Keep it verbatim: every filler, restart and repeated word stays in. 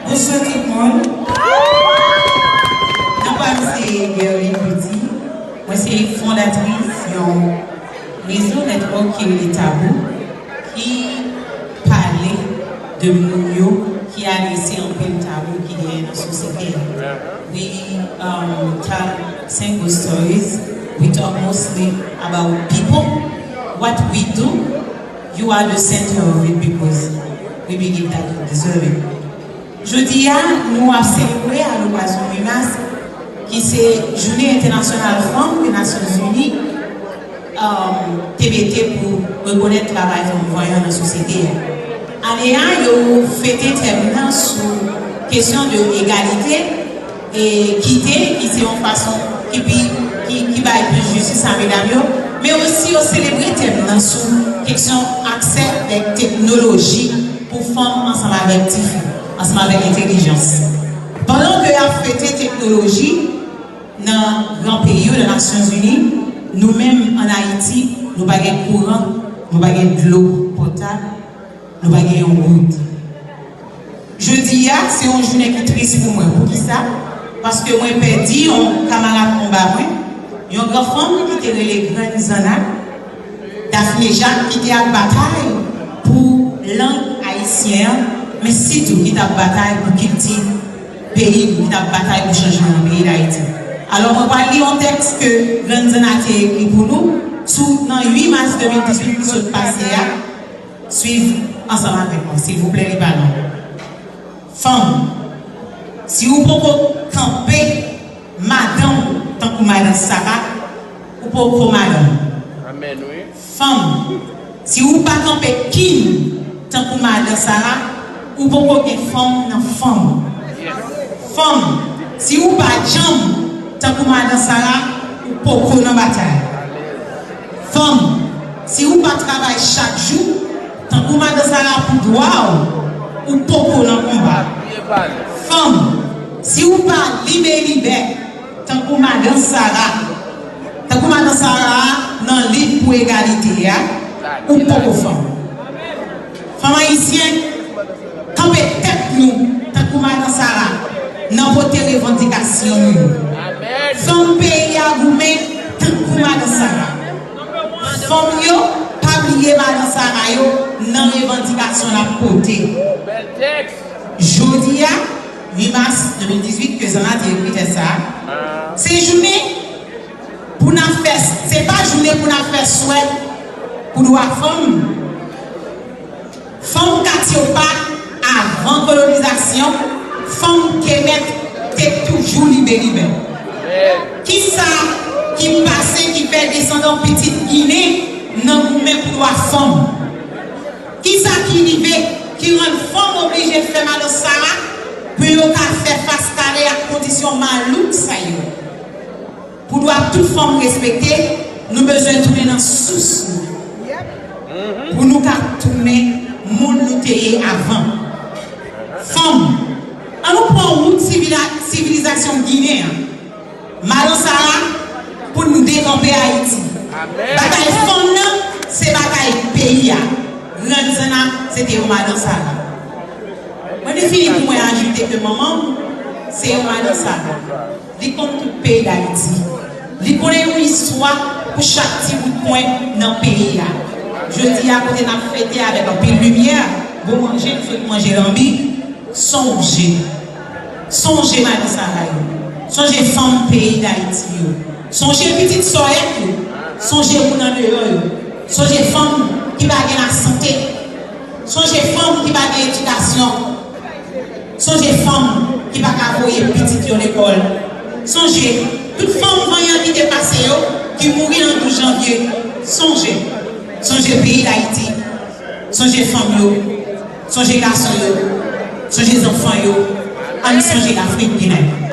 Bonswa tout moun. Non pa m se Guerline Petit. Mwen se fondatris yon rezo network ki rele Tabou, ki pale de moun yo ki adrese anpil tabou ki genyen nan sosyete a. We um, tell single stories. We talk mostly about people, what we do. You are the center of it because we believe that you deserve it. Jodi a, nou ap selebre a lokazyon uit mas, ki se Jounen Entènasyonal Fanm ke Nasyonzini um, te mete pou rekonèt travay fanm vanyan nan sosyete a. Ane a, yo fete tèm nan sou kesyon de egalite, ekite, ki se yon fason ki pi, ki, ki bay plis jistis a medam yo, men osi yo selebre tèm nan sou kesyon aksè avèk teknoloji pou fanm ansanm avèk tifi, ansanm avèk entèlijans. Pandan ke y ap fete teknoloji nan gran peyi yo, nan Nasyonzini, nou menm ann Ayiti, nou pa gen kouran, nou pa gen dlo potab, nou pa gen yon wout. Jodi a, se yon jounen ki tris pou mwen. Poukisa? Paske mwen pèdi yon kamarad konba mwen, yon gran fanm ki te rele Grann Zanna, Daphné Jacques, ki te ap batay pou lang ayisyen an, men sitou ki t ap batay pou kilti peyi nou, ki t ap batay pou chanjman nan peyi Dayiti. Alò, mwen pral li yon tèks ke Grann Zanna te ekri pou nou, sou nan uit mas de mil dizuit ki sot pase a. Swiv ansanm avèk mwen, silvouplè, li pa long. Fanm, si ou poko kanpe madanm ou tankou madan Sara, ou poko madanm. Amèn, wi. Fanm, si ou pa kanpe king tankou madan Sara, ou poko gen fanm nan fanm ou. Fanm, si ou pa djanm tankou madan Sara, ou poko nan batay. Fanm, si ou pa travay chak jou tankou madan Sara pou dwa w, ou poko nan konba. Fanm, si ou pa libelibè tankou madan Sara, tankou madan Sara nan lit pou egalite a, ou poko fanm. Fanm ayisyen, kanpe tèt nou tankou madan Sara nan pote revandikasyon nou yo. Fanm peyi a goumen tankou madan Sara. Fanm yo, pa bliye madan Sara yo nan revandikasyon n ap pote. Jodi a, uit mas de mil dizuit, ke Zanna te ekri tèks sa a, se jounen pou n ap fè, se pa jounen pou n ap fè swèt pou dwa fanm. Fanm Katyopa, avan kolonizasyon, fanm Kemet te toujou libelibè. Kisa ki pase ki fè desandan pitit Ginen nan goumen pou dwa fanm? Kisa ki rive ki rann fanm oblije fè madan Sara pou yo ka fè fas kare ak kondisyon malouk sa yo? Pou dwa tout fanm respekte, nou bezwen tounen nan sous nou. Pou nou ka tounen moun nou te ye avan. Fanm, an nou pran wout sivila-, sivilizasyon Ginen an. Madan Sara, pou n dekanpe Ayiti. Batay fanm nan, se batay peyi a. Grann Zanna, se te yon madan Sara. Mwen vin fini pou mwen ajoute ke manman m, se yon madan Sara. Li konn tout peyi Dayiti. Li konnen yon istwa pou chak ti bout kwen nan peyi a. Jodi a, kote n ap fete avèk anpil limyè, bon manje, nou sot manje lanbi, sonje. Sonje madan Sara yo. Sonje fanm peyi Dayiti yo. Sonje pitit sòyèt yo. Sonje moun andeyò yo. Sonje fanm ki pa gen lasante. Sonje fanm ki pa gen edikasyon. Sonje fanm ki pa ka voye pitit yo lekòl. Sonje tout fanm vanyan ki te pase yo, ki mouri nan douz janvye. Sonje. Sonje peyi Dayiti. Sonje fanm yo. Sonje gason yo. Sonje zanfan yo. Ann sonje Lafrik Ginen.